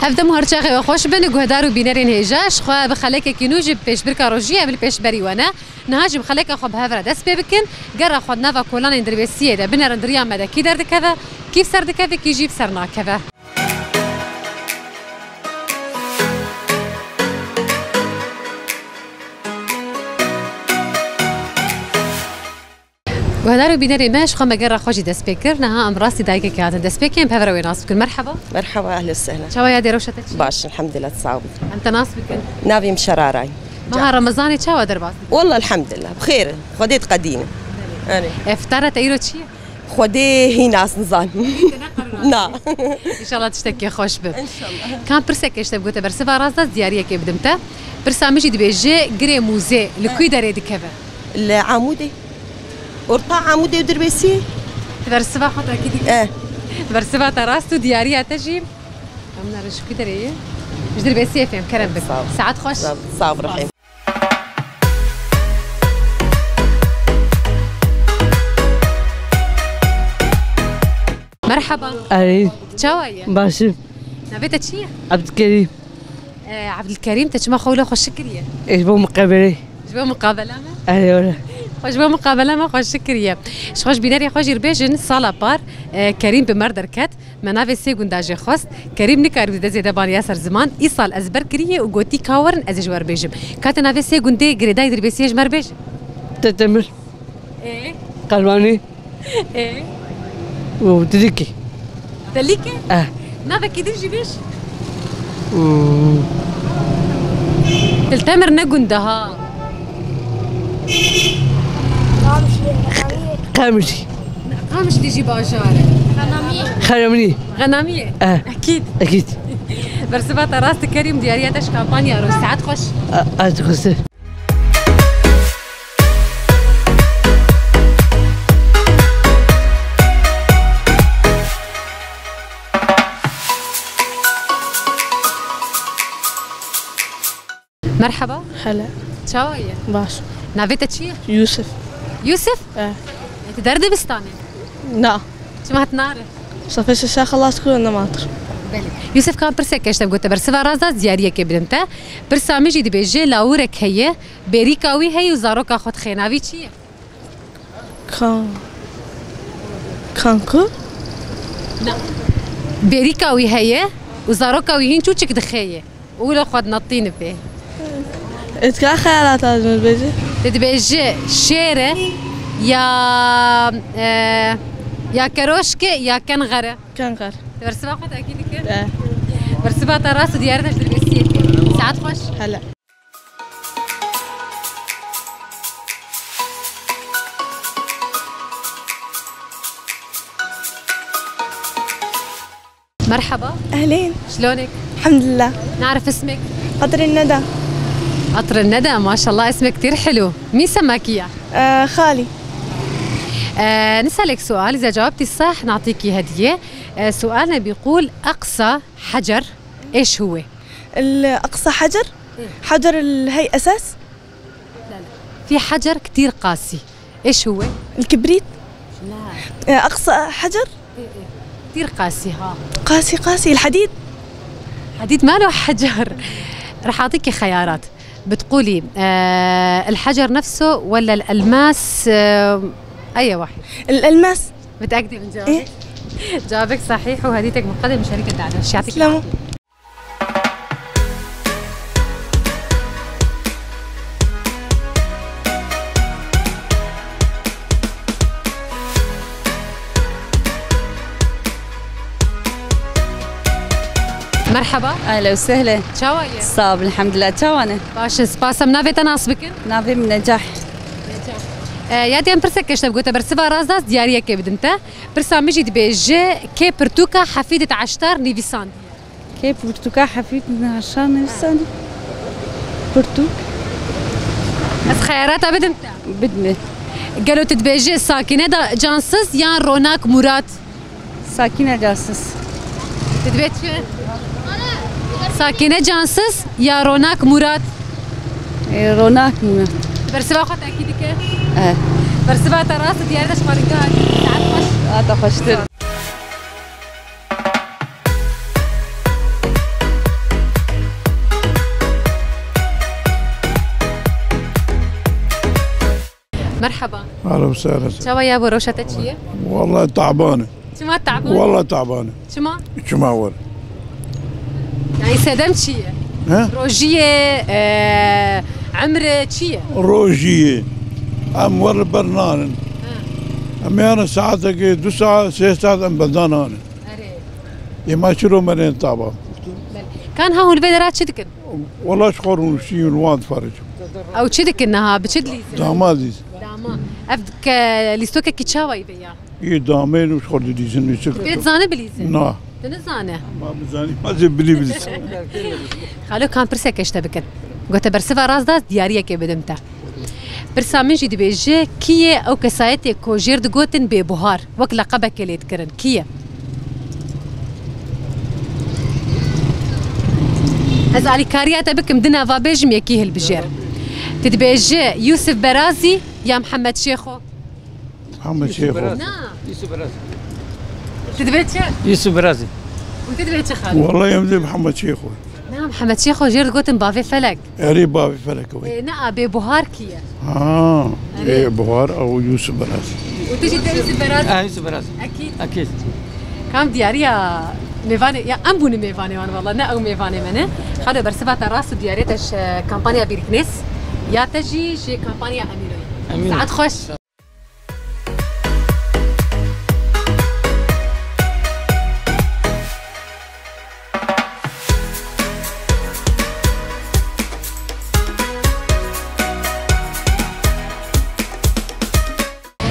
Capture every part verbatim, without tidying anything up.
Ev dem û her çaxê we xweş bin, guhdar û bînerên hêja, ji xwe bi xelekekî nû jî bi pêşbirka rojiyê em li pêşberî we ne. Niha jî bi xeleka xwe bi hev re dest pê bikin, gera xwe di nava kolanên Dirbêsiyê de binerin di riya me de kî derdikeve, kî bi ser dikeve, kî jî bi ser nakeve. Guhdar û bînerê me, ji xwe me gera xwe jî dest pê kir. Niha em rastî dayikekê hatin dest pê kirin, em bi hev re wê nas bikin. Merheba. Merheba, ehlen sehlen. Çawa ya, dê rewşa te çi? Baş, elhamdülillah, sağ ol. Em te nas bikin. Navê min Şeraray. Meha Remezanê çawa derbas dikî? Wallah, elhamdülillah, bi xêr in. Xwedê diqedîne. Erê. E, îftara te îro çi ye? Xwedê hîn nas nizan. Na. Înşallah tiştekî xweş bi. Înşallah. Kam pirseke ji te bigote bersiva rast da, diyariyekê bidim te. Pirsa min jî dibêje, girê mûzê li kû derê dikeve? Li Amûdê. Orta Amûdê û Dirbêsiyê. Bersiva xwe tekî dike. Eh. Bersiva te rast û diyariya te jî. Em nare ji kû derê ye? Ji Dirbêsiyê fêm, kerem bik. Sağ ol. Saet xweş. Sağ ol, sağ ol, Rahim. Merhaba. Erê. Çawa ye? Baş im. Navê te çi ye? Ebdilkerîm. Ee, Ebdilkerîm, te çima xwe wilo xweşik kiriye? Ji bo muqabelê. Ji bo muqabela me? Erê, öyle. Xwe ji bo muqabela me xweşik kiriye. Ji xwe ji bînerê xwe jî bêjin, sala par, e, Kerîm bi mer derket. Me navê sê gunda jê xwest. Kerîm nikaribû dezê de baniya ser ziman. Îsal ez ber kiriye û gotî ka werin ez ê ji we re bêjim. Ka te navê sê gundê girêdayî Dirbêsiyê ji me re bêje. Tetemir. Ê? Qelwanî. Ê? Û Dilîkî. Dilîkî? Eh. Navekî din jî bêj. Hmm. Til Temir ne gund e ha. Qamşlî. Qamşlî jî bajar e. Xenemî. Xenemî. Xenemî ye? Eh. Ekîd. Ekîd. Bersiva te rast e Kerîm, diyariya te ji kampanya re. Saet xweş. A, ez xweştir. Merhaba. Hele. Çawa ye? Baş. Navê te çi ye? Yusuf. Yusuf? E. Tu der dibistanê? Na. Çima hat nare? Sefê şeşe xelas kir û nema kir. Belê. Yusuf, kam pirseke ji te bigote bersiva rast da, diyariyekê bidim te. Pirsa min jî dibêje, lawirek heye, bêrîka wî heye û zaroka xwe dixê. Navî çi ye? Kan. Kanku? Na. Bêrîka wî heye û zaroka wî hîn çûçik dixê ye. Û li xwe dinetîne pê. Êtka xeyalata ji min bêje. Te dibêje şêr e ya, e, ya keroşk e ya kenxer e? Kenxer. Te bersiva xwe tekî dike? De. Bersiva te rast û diyar e, te ji Dirbêsiyê. Saet xweş. Hele. Merhaba. Ehlên. Şlonik? Elhamdülillah. Narif ismik? Qadrin Neda. Qadrin Neda, maşallah, ismik ktir helu. Mîn semekî ya? Ee, Xalî. Ee, nisalek sual, iza cewabtî sah, natîkî hediye. Ee, sualne bîqûl, eqsa hecer, eş huwe? El eqsa hecer? Hecer el hey esas? Fi hecer ktir qasî. Eş huwe? El kibrit? La. E, eqsa hecer? Ktir qasî, ha. Qasî, qasî, el hadîd? Hadîd malo hecer. Rih atîkî xeyarat. Bitqulî, e, el hecer nefso wela el elmas, e, eye wahid? El elmas. Miteekide min cewabek? Cewabek sahîh û hedîtek muqedim şerîke dada. Şiyatik. Merhaba. Ehlen û sehlen. Çawa ye? Sağ ol, elhamdülillah. Çawa ne? Baş in, spas. Em navê te nas bikin? Navê min Necah. Necah. E, ya diyem pirsek keşte bigote bersiva rast das diyariyekê bidin te. Pirsa min jî dibêje, kê pirtûka Hefîdit Eştar nivîsandiye? Kê pirtûka Hefîdit Eştar nivîsandiye? Pirtûk. Ez xeyarata bidim te. Bidme. Gelo tu dibêje Sakîne da Cansız yan Ronak Murat? Sakîne Cansız. Tu dibê çi? Sakîne Cansız ya Ronak Murat? E, Ronak Murat. Bersiva xwe tekî dike? E. Bersiva te rast, diyar de şmarîga. Saet xweş. Saet xweştir. Merhaba. Ahlen sehlen. Çawa ya bo, rewşa te çi ye? Wallahî taban e. Çima taban? Wallahî taban e. Çima? Çima were? Yani sedem çi ye? He? Rojiyê, e, emre çi ye? Rojiyê. Em were ber nanin. He. Em yani saetekê, du saet, sê saet em benda nanin. Erê. Ê ma çiro merên taban. Belê. Kan ha hûn vê dera çi dikin? Wala ji xwe rûniştî û li wan difericim. Ew çi dikin niha? Bi çi dilîzin? Dama dîz. Dama. Ev ke-, lîstokekî çawayî vê ya? Yê damên û ji xwe dilîzin, lîstok. Pê dizane bilîzin? Na. Tu nizane? Ma bizanî, ma zê bilî bilîzin. Xalo, kan pirseke ji te bikin. Gote bersiva rast da, diyariyekê bidim te. Pirsa min jî dibêje, kî ye ew kesayetê ku jêr digotin bêbuhar, wek leqebekê lê dikirin? Kî ye? Ez alîkariya te bikim, di nava bêjim, yekî hilbijêr. Tu dibêjî Yûsif Berazî ya Mihemed Şêxo? Mihemed Şêxo. Berazî. Na. Yûsif Berazî. Tu dibê çi? Yûsif Berazî. Û tu dibê çi xalo? Wallahî em dê Mihemed Şêxo. Na, Mihemed Şêxo jêr digotin bavê felek. Erê, bavê felek wê. Ê, na, bêbuhar kî ye? Ha, erê. Bêbuhar ew Yûsif Berazî. Û tu jî dibê Yûsif Berazî? Eh, Yûsif Berazî. Ekîd. Ekîd. Kam diyariya mêvanê, ya em bûne mêvanê wan, wala ne ew mêvanê me ne. Xalo, bersiva te rast û diyariya te ji kampanya Bîriknês, ya te jî ji kampanya Emîroyê. Emîn. Saet xweş.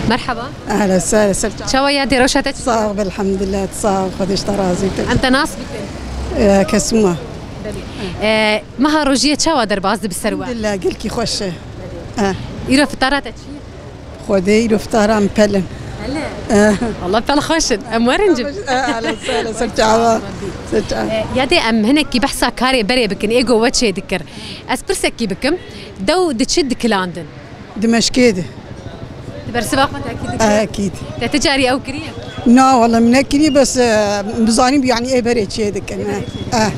Merhaba. Ehlen, sehlen, ser çav. Çawa ya dê, rewşa te çi? Sağ ol, elhamdülillah, sağ ol, Xwedê ji te razî be. Em te nas bikin. Ee, Kesûma. Belê. Ee, meha rojiyê çawa derbas dibe ser we? Elhamdülillah, gelkî xweş e. Belê. Eh. Îro fitara te çi ye? Xwedê îro fitara em pel in. Hele. Eh. Allah pel xweş in. Em werin cim. Eh, ehlen, sehlen, ser çava. Ser çava. Eh, ya dê em hinekî behsa karê berê bikin, ê go we çê dikir. Ez pirsekî bikim, dew diçi dikilandin? Di meşkê de. Di bersiva xwe tekî dikir? Eh, ekîd. Te ti carî ew kiriye? Na, wala min nekiriye, bes, eh, bizanîm, yani ê berê çê dikin. Ê berê çê dikin, eh, ne?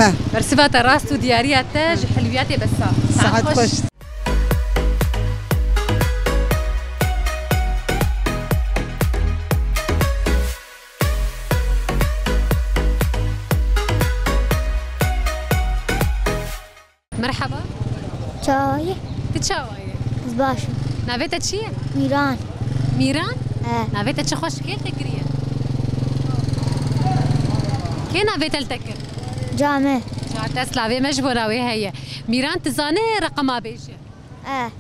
Eh. Bersiva te rast û diyariya te ji hilwiyatê bes sax. Saet xweş. Merhaba. Çawa ye? Tu çawa ye? Ez baş im. Navê te çi ye? Mîran. Mîran? He. Navê te çi xweş, kê te kiriye? Kê navê te li te kir? Came. Ca te slavê me ji bo navê heye. Mîran, tu zanî reqema bêje? Eh.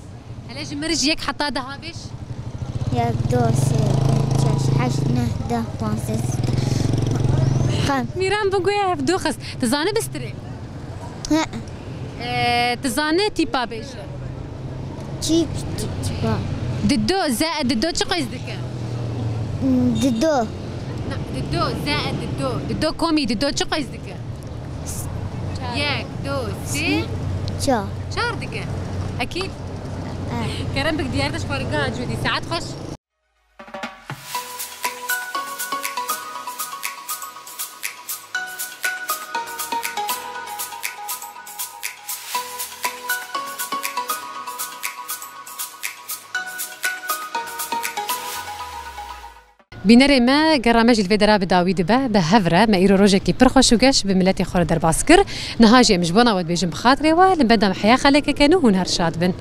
Hele ji min re ji yek heta deha bêj. Yek, du, sê, pênc, şeş, heşt, neh, deh, panzdeh, sîzdeh. Xem. Mîran bi guya hevdû xist. Tu zanî bistirê? He. Ee, tu zanî tîpa bêje? Çîp, çîpa. Dido, ze, dido çi qeys dike? Dido. Na, dido, ze, dido. Dido komî, dido çi qeys dike? Yek, du, sê. Çar. Çar dike. Ekîd. Eh. Kerem bik, diyar te ji xwe re giha cûdî. Saet xweş. Bînerê me, gera me jî li vê dera bi dawî dibe, bi hev re me îro rojekî pir xweş û geş bi miletê xwe re derbas kir. Niha jî em ji bona we dibêjin bi xatirê we, li benda me heya xelekeke nû, hûn her şad bin.